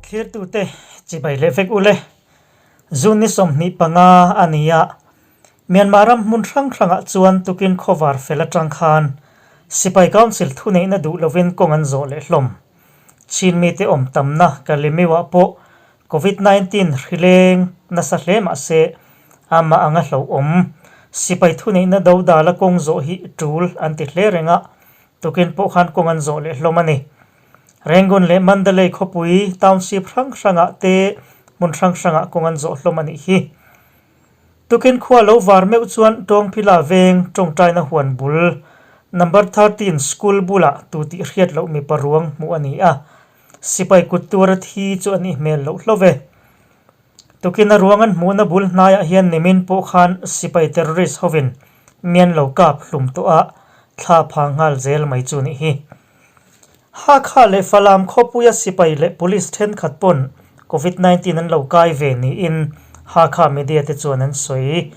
Thlirtute chibai leh vek ule. June ni 25 a ni a, Myanmar ram hmun hrang hrangah chuan tukin khawvar fel atang khan Sipai Council thuneihna duh lovin kawng an zawh leh hlawm. Chin mite awm tamna Kalemiwah pawh Covid 19 hrileng nasa hle mah se amah anga hlauhawm sipai thuneihna do dala kawng zawh hi tul an ti hle reng a, tukin pawh khan kawng an zawh leh hlawm a ni. Rangoon leh Mandalay khawpui township hrang hrangah te hmun hrang hrangah kawng an zawh hlawm a nih hi. Tukin khua lo var meuh chuan Tawngphila veng tawngtaina huan bul number 13 school bulah tu tih hriat loh mipa ruang hmuh a ni a, sipai kut tuara thi chu a nih hmel loh hlauh ve. Tukina ruang an hmuhna bul hnaiah hian nimin pawh khan sipai terrorist hovin mian lo kap hlum tawh a, thla pha nghal zel mai chu nih hi. Hakha leh Falam khawpuia sipai leh police thenkhat pawn Covid 19 an lo kai ve niin Hakha media te chuan an sawi.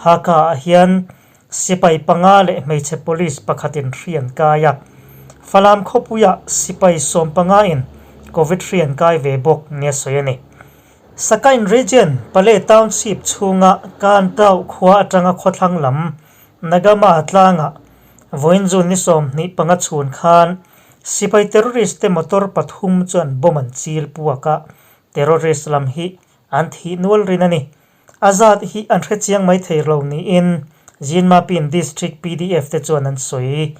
Hakha ah hian sipai panga leh hmeichhe police pakhatin hri an kai a. Falam khawpuia sipai 15 in Covid hri an kai ve bawk nia sawi a ni. Sakain Region, Pale Township chhunga Kan Tau khua atanga khawthlang lam Nagama tlangah vawiin June ni 25 chhun khan sipai terrorist te motor pathum chuan bomb an chil puak a, terrorist lam hi an thih nual rin a ni. A zat hi an hre chiang mai thei lo niin Jinmapin District PDF te chuan an sawi.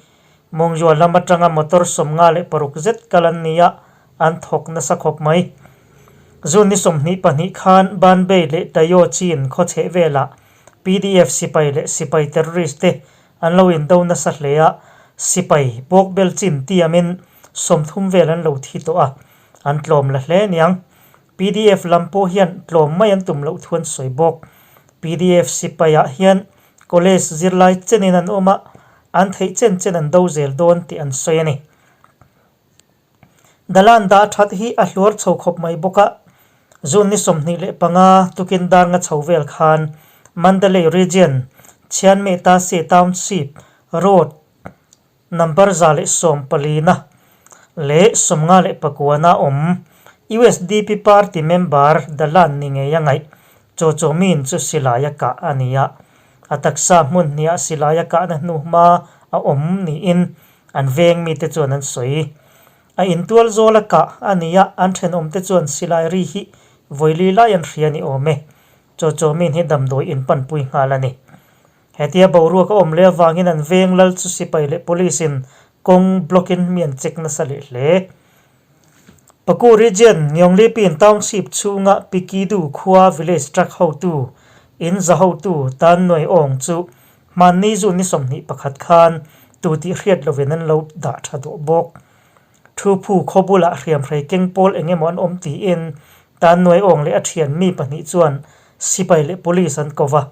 Mawngzua lam atanga motor 56 zet kal an ni a, an thawk nasa khawp mai. June ni 22 khan Banbei leh Tayo Chin khaw chheh velah PDF sipai leh sipai terrorist te an lo indo nasa hle a, sipai bawkbel chin tiamin 30 vel an lo thi tawh a, an tlawm la hle aniang. PDF lam pawh hian tlawm mai an tum loh thu an sawi bawk. PDF sipaiah hian college zirlai chenin an awm a, an theih chen chen an do zel dawn tih an sawi a ni. Dalan dah that hi a hluar chho khawp mai bawk a, June ni 25 tukin dar nga chho vel khan Mandalay Region, Chianmeh Tase Township Road number 114 na leh 59 na awm USDP party member Dalan ni ngei a ngaih Cho Cho Min chu silai a kah a ni a, a taksa hmun hniah silai a kahna hnu hma a awm niin an veng mite chuan an sawi. A intual zawl a kah a ni a, an thenawmte chuan silai ri hi vawili lai an hria ni awm e. Cho Cho Min hi damdawi inpanpui nghal a ni. Hetia boruak a awm leh avangin an veng lal chu sipai leh police in kawng block in mi an check nasa leh hle. Paku Region, Ngiawnglipin Township chhunga Pikidu khua village truck hotu in za hotu Tan Nuai Awng chu hmanni June ni 21 khan tu tih hriat lovin an lo dah tha duh bawk. Thu phu khaw bulah hriamhrei keng pawl eng emaw an awm tiin Tan Nuai Awng leh a thian mi pahnih chuan sipai leh police an ko va.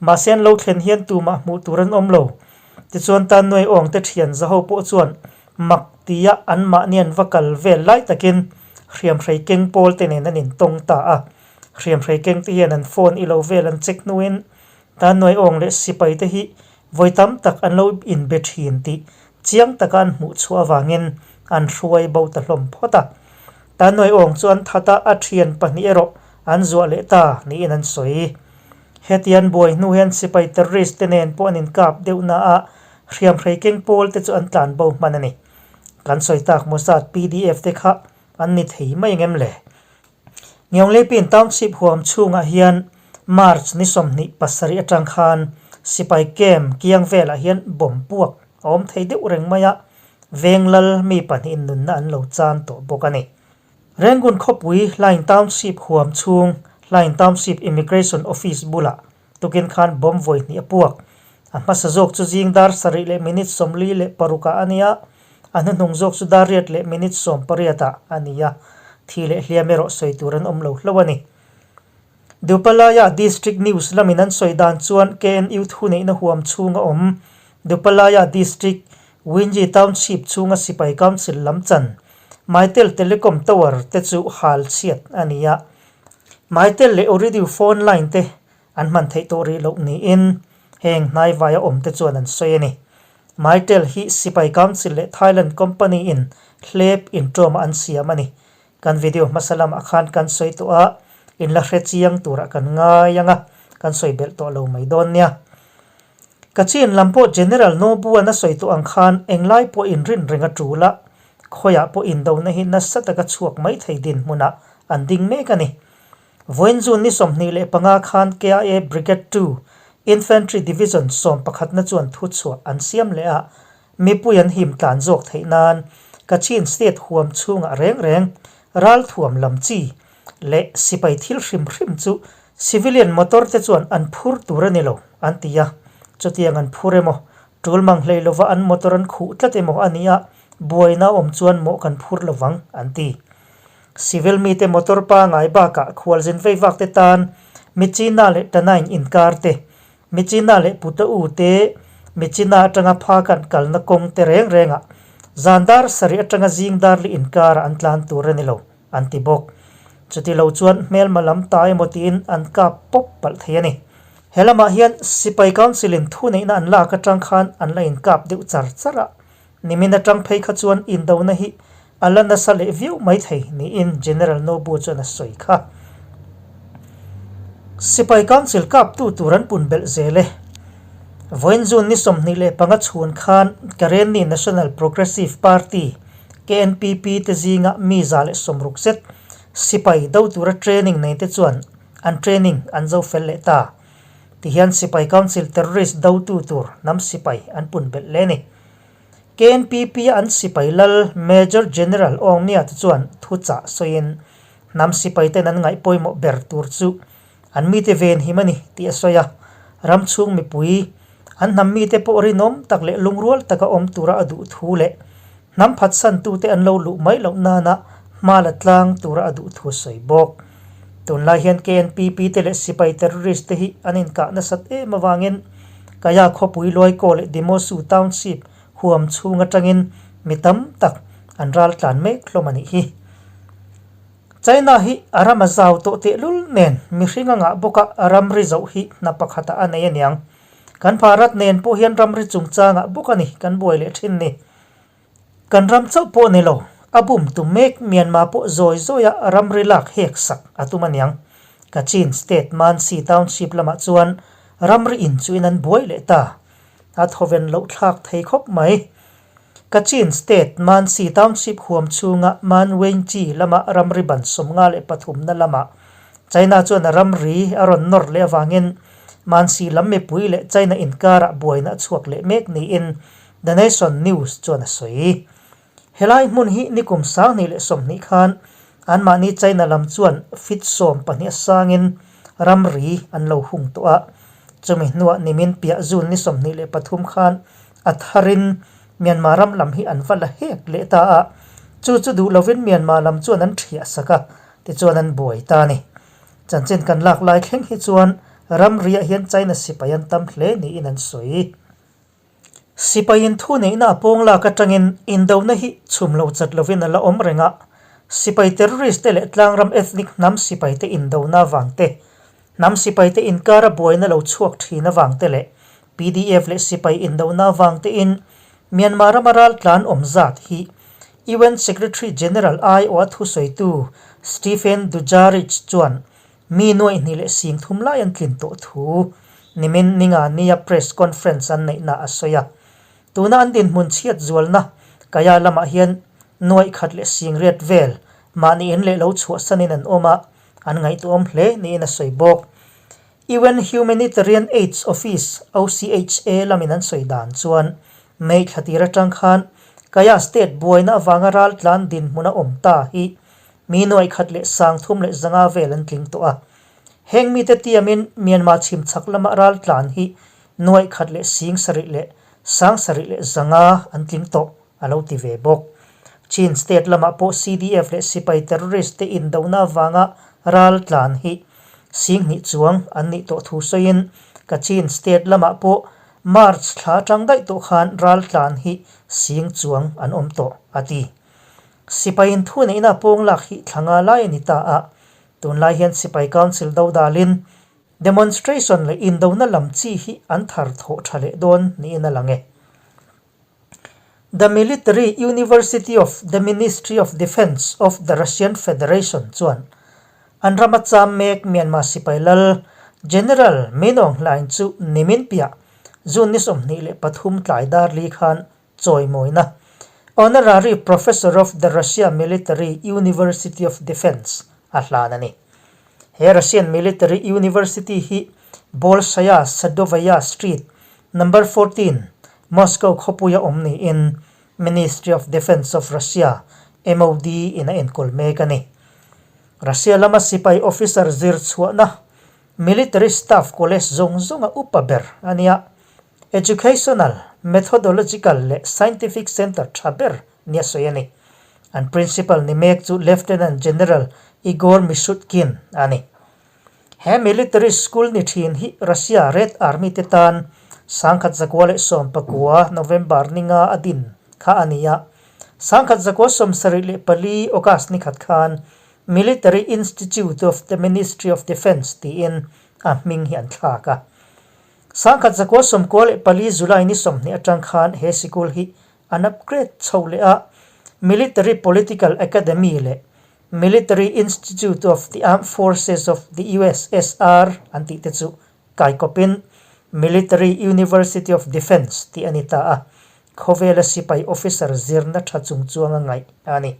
Mahse an lo thlen hian tumah hmuh tur an awm lo. Tichuan Tan Nuai Awng te thian zaho pawh chuan mak tia an mahni an va kal vel lai takin hriamhrei keng pawl te nen an intawng ta a. Hriamhrei keng te hian an phone i lo vel an check hnuin Tan Nuai Awng leh sipai te hi vawi tam tak an lo inbe thin tih chiang taka an hmuh chhuah avangin an hruai bo ta hlawm phawt a. Tan Nuai Awng chu an that a, a thian pahnih erawh an zuah leh ta niin an sawi. Hetian buai hnu hian sipai terrorist te nen pawh an inkap deuh na a, hriamhrei keng pawl te chu an tlan bo hman a ni. Kan sawi tak Mossad PDF te kha an ni thei mai ang em le? Ngiawnglipin Township huam chhungah hian March ni 27 atang khan sipai camp kiang velah hian bomb puak a awm thei deuh reng mai a, veng lal mi pahnihin nunna an lo chan tawh bawk a ni. Rangoon khawpui Hlaing Township huam chhung Hlaing Township Immigration Office bulah tukin khan bomb vawi hnih a puak. A hmasa zawk chu zing dar sarih leh minute 46 ah a ni a, a hnuhnung zawk chu dar riat leh minute 18 ah a ni a, thi leh hliam erawh sawi tur an awm lo hlauh a ni. Dupalaya District News lamin an sawi dan chuan KNU thuneihna huam chhunga awm Dupalaya District Winji Township chhunga sipai council lam chan Mytel Telecom Tower te chu hal chhiat a ni a. Mytel leh Ooredoo phone line te an hman theih tawh rih loh niin heng hnaivaia awm te chuan an sawi a ni. Mytel hi sipai council leh Thailand company in hlep intawma an siam a ni. Kan video hmasa lamah khan kan sawi tawh a, in la hre chiang turah kan ngai ang a, kan sawi belh tawh lo mai dawn nia. Kachin lam pawh General Nobu-a'n a sawi tawh ang khan englai pawh inrin reng a tul a, khawiah pawh indona hi nasa taka chhuak mai thei dinhmunah an ding mek a ni. Vawiin June ni 25 khan KIA Brigade ii Infantry Division sawmpakhatna chuan thuchhuah an siam leh a, mipui an him tlan zawk theih nan Kachin State huam chhungah reng reng ralthuam lam chi leh sipai thil hrim hrim chu civilian motor te chuan an phur tur a ni lo an ti a, chutiang an phur emaw tul mang hlei lova an motor an khuh tlat emaw a nia buaina awm chuan mawh kan phur lovang an ti. Civil mite motor pangai bakah khualzin veivak te tan Michina leh Tanain inkar te, Michina leh Puta U te, Michina atanga Phakan kalna kawng te reng rengah zan dar sarih atanga zing dar li inkarah an tlan tur a ni lo, an ti bawk. Chuti lo chuan hmelma lam ta emaw tiin an kap pawp palh thei a ni. He lamah hian Sipai Council-in thuneihna an lak atang khan an la inkap deuh char char a. Nimin atang phei kha chuan indona hi a la nasa leh viau mai thei niin General Nobu chuan a sawi kha. Sipai Council kaptu tur an pun belh zel e. Vawiin June ni 25 chhun khan Karenni National Progressive Party, KNPP, te zinga mi 160 zet sipai do tura training nei te chuan an training an zo fel leh ta. Tihian Sipai Council terrorist dotu tur hnam sipai an pun belh hle a ni. KNPP a an sipai lal Major General Aung Mya te chuan thuchah sawiin hnam sipai ten an ngaih pawimawh ber tur chu an mite ven him a ni tih a sawi a. Ram chhung mipui an hnam mite pawh rinawm tak leh lungrual taka awm tura a duh thu leh hnam phatsantute an lo luh mai loh nana hma la tlang tura a duh thu a sawi bawk. Tunlai hian KNPP te leh sipai terrorist te hi an inkah nasat em avangin Kaya khawpui Luaikaw leh Demosu Township huam chhung atangin mi tam tak an ral tlan mek hlawm a nih hi. China hi a ram a zau tawh tehlul nen mihring a ngah bawk a, ramri zoh hi hna pakhatah a nei aniang. Kan Bharat nen pawh hian ramri chungchangah bawk a ni kan buai leh thin ni. Kan ram chauh pawh ni lo, a bum tum mek Myanmar pawh zawi zawia ramri lak hek sak a tum aniang. Kachin State Mansi Township lamah chuan ramri inchuhin an buai leh ta. A thawven loh thlak thei khawp mai. Kachin State Mansi Township huam chhunga Manwenchi lama ramri ban 53 na lamah China chuan a ramri a rawn nawr leh avangin Mansi lam mipui leh China inkarah buaina a chhuak leh mek niin The Nation News chuan a sawi. Helai hmun hi nikum 2020 khan anmahni China lam chuan feet 12 a sangin ramri an lo hung tawh a. Chumi hnuah nimin piah June ni 23 khan a tharin Myanmar ram lam hi an va la hek leh ta a. Chu chu duh lovin Myanmar lam chuan an thiah sak a, tichuan an buai ta a ni. Chanchin kan lak lai thleng hi chuan ramriah hian China sipai an tam hle niin an sawi. Sipaiin thu neihna a pawng lak atangin indona hi chhum lo chat lovin a la awm reng a, sipai terrorist te leh tlangram ethnic hnam sipaite indona avang te, hnam sipaite inkara buaina lo chhuak thin avang te leh PDF leh sipai indona avang tein Myanmar rama raltlan awm zat hi UN Secretary General aiawha thusawitu Stephen Dujarric chuan Mi nuaih hnih leh sing thum lai an tlin tawh thu nimin ninga nia press conference an neihna a sawi a. Tuna an dinhmun chhiat zualna Kaya lamah hian nuaih khat leh sing riat vel mahni in leh lo chhuahsanin an awm a, an ngaihtuahawm hle niin a sawi bawk. UN Humanitarian Aids Office, OCHA, lamin an sawi dan chuan May thla tir atang khan Kaya state buaina avanga raltlan dinhmun a awm ta hi Mi nuaih khat leh 305 vel an tling tawh a. Heng mite tiamin Myanmar chhim chhak lama raltlan hi nuaih khat leh 7,705 an tling tawh a lo ti ve bawk. Chin state lamah pawh CDF leh sipai terrorist te indona avanga raltlan hi 2,000 chuang an nih tawh thu sawiin Kachin state lamah pawh March thla atang daih tawh khan raltlan hi sing chuang an awm tawh a ti. Sipaiin thu neihna pawng lak hi thla nga lai a ni ta a, tunlai hian Sipai Council do dalin demonstration leh indona lam chi hi an thar thawh tha leh dawn niin a lang e. The Military University of the Ministry of Defence of the Russian Federation chuan an rama cham mek Myanmar sipai lal General Min Aung Hlaing chu nimin piah June ni 23 tlai dar li khan chawimawina Honorary Professor of the Russia Military University of Defence a hlan a ni. He Russian Military University hi Bolshaya Sadovaya Street, Number 14, Moscow khawpuia awm niin Ministry of Defence of Russia, MOD, in a enkawl mek a ni. Russia lama sipai officer zir chhuahna Military Staff College zawng zawnga upa ber a nia. Educational, Methodological leh Scientific Centre tha ber nia sawi a ni. An Principal ni mek chu Lieutenant General Igor Mishutkin a ni. He military school ni thin hi Russia Red Army te tan 1919 November ninga a din kha a ni a. 1974 August ni khat khan Military Institute of the Ministry of Defence tiin a hming hi an thlak a. 1994 July ni 20 atang khan he sikul hi an upgrade chho leh a, Military Political Academy leh Military Institute of the Armed Forces of the USSR an tih te chu kaikawpin Military University of Defence tih a ni ta a, khawvela sipai officer zirna tha chung chuang a ngaih a ni.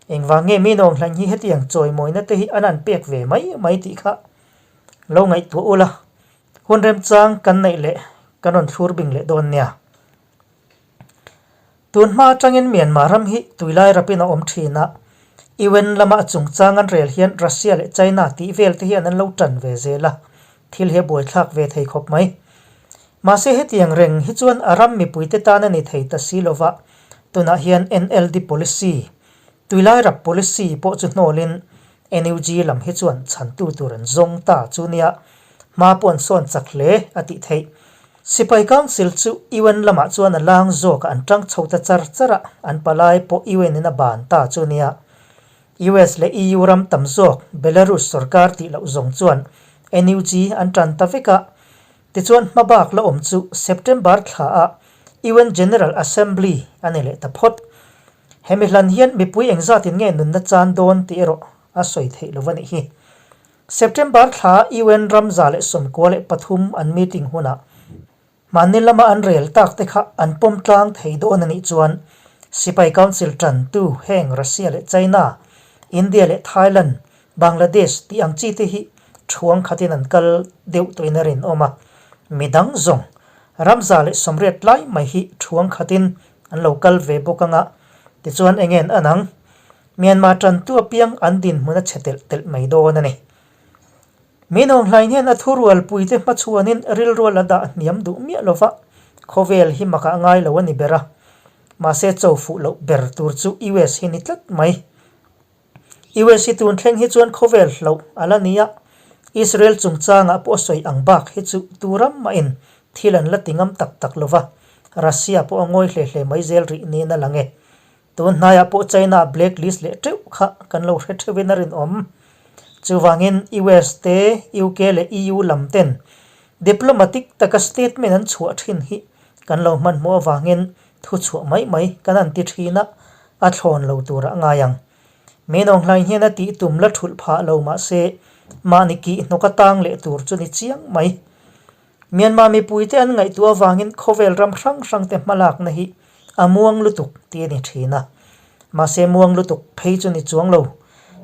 Engvang nge mi nawm hlanh hi hetiang chawimawina te hi an an pek ve mai mai tih kha lo ngaihtuah ula, hun remchang kan neih leh kan rawn thlur bing leh dawn nia. Tun hma atangin Myanmar ram hi tuilai rapin a awm thin a, UN lama a chungchang an rel hian Russia leh China tih vel te hian an lo tan ve zel a, thil hi a buaithlak ve thei khawp mai. Mahse hetiang reng hi chuan a ram mipuite tan a ni thei ta si lova, tunah hian NLD policy, tuilai rap policy pawh chu hnawlin NUG lam hi chuan chhantu tur an zawng ta chu nia, hma pawh an sawn chak hle a tih theih. Sipai Council chu UN lamah chuan a lang zawk a an tang chho ta char char a, an palai pawh UN in a ban ta chu nia. US leh EU ram tam zawk Belarus sorkar tih loh zawng chuan NUG an tan ta vek a, tichuan hmabak la awm chu September thla ah UN General Assembly a ni leh ta phawt. Hemi hlan hian mipui engzatin nge nunna chan dawn tih erawh a sawi theih lo a nih hi. September thla UN ram 193 an meeting hunah mahni lama an rel tak te kha an pawm tlang thei dawn a nih chuan Sipai Council tantu heng Russia leh China, India leh Thailand, Bangladesh tih ang chi te hi thuang khatin an kal deuh tawhin a rinawm a. Midang zawng ram 180 lai mai hi thuang khatin an lo kal ve bawk anga tichuan eng nge an ang? Myanmar tantu apiang an dinhmun a chhe telh telh mai dawn a ni. Min Aung Hlaing hian a thurualpuite hmachhuanin rilrual a dah hniam duh miah lova, khawvel hi makah ngai lo a ni ber a. Mahse cho fuh loh ber tur chu US hi ni tlat mai. US hi tun thleng hi chuan khawvel hloh a la ni a, Israel chungchangah pawh a sawi ang bak hi chu tu ram mahin thil an la ti ngam tak tak lova, Russia pawh a ngawi hle hle mai zel rih niin a lang e. Tun hnaiah pawh China black list leh teuh kha kan lo hre theuhin a rinawm. Chuvangin US te, UK leh EU lam ten diplomatic taka statement an chhuah thin hi kan lo hmanhmawh avangin Thu chhuah mai mai kan han ti thin a, a thlawn lo tur a ngai ang. Min Aung Hlaing hian a tih tum la thulh phah lo mah se, mahni kih hnawk a tang leh tur chu ni chiang mai. Myanmar mipuite an ngaihtuah avangin khawvel ram hrang hrangte hmalakna hi a muang lutuk tih a ni thin a. Mahse muang lutuk phei chu ni chuang lo.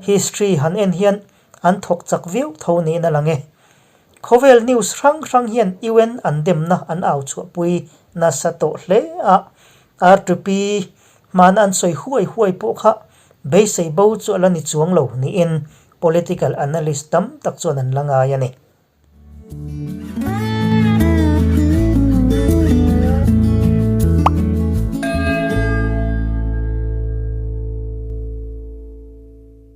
History han en hian an thawk chak viau tho niin a lang e. Khawvel news hrang hrang hian UN an demna an au chhuahpui nasa tawh hle a, R2P hmana an sawi huai huai pawh kha beisei bo chu a la ni chuang lo niin political analyst tam tak chuan an la ngai a ni.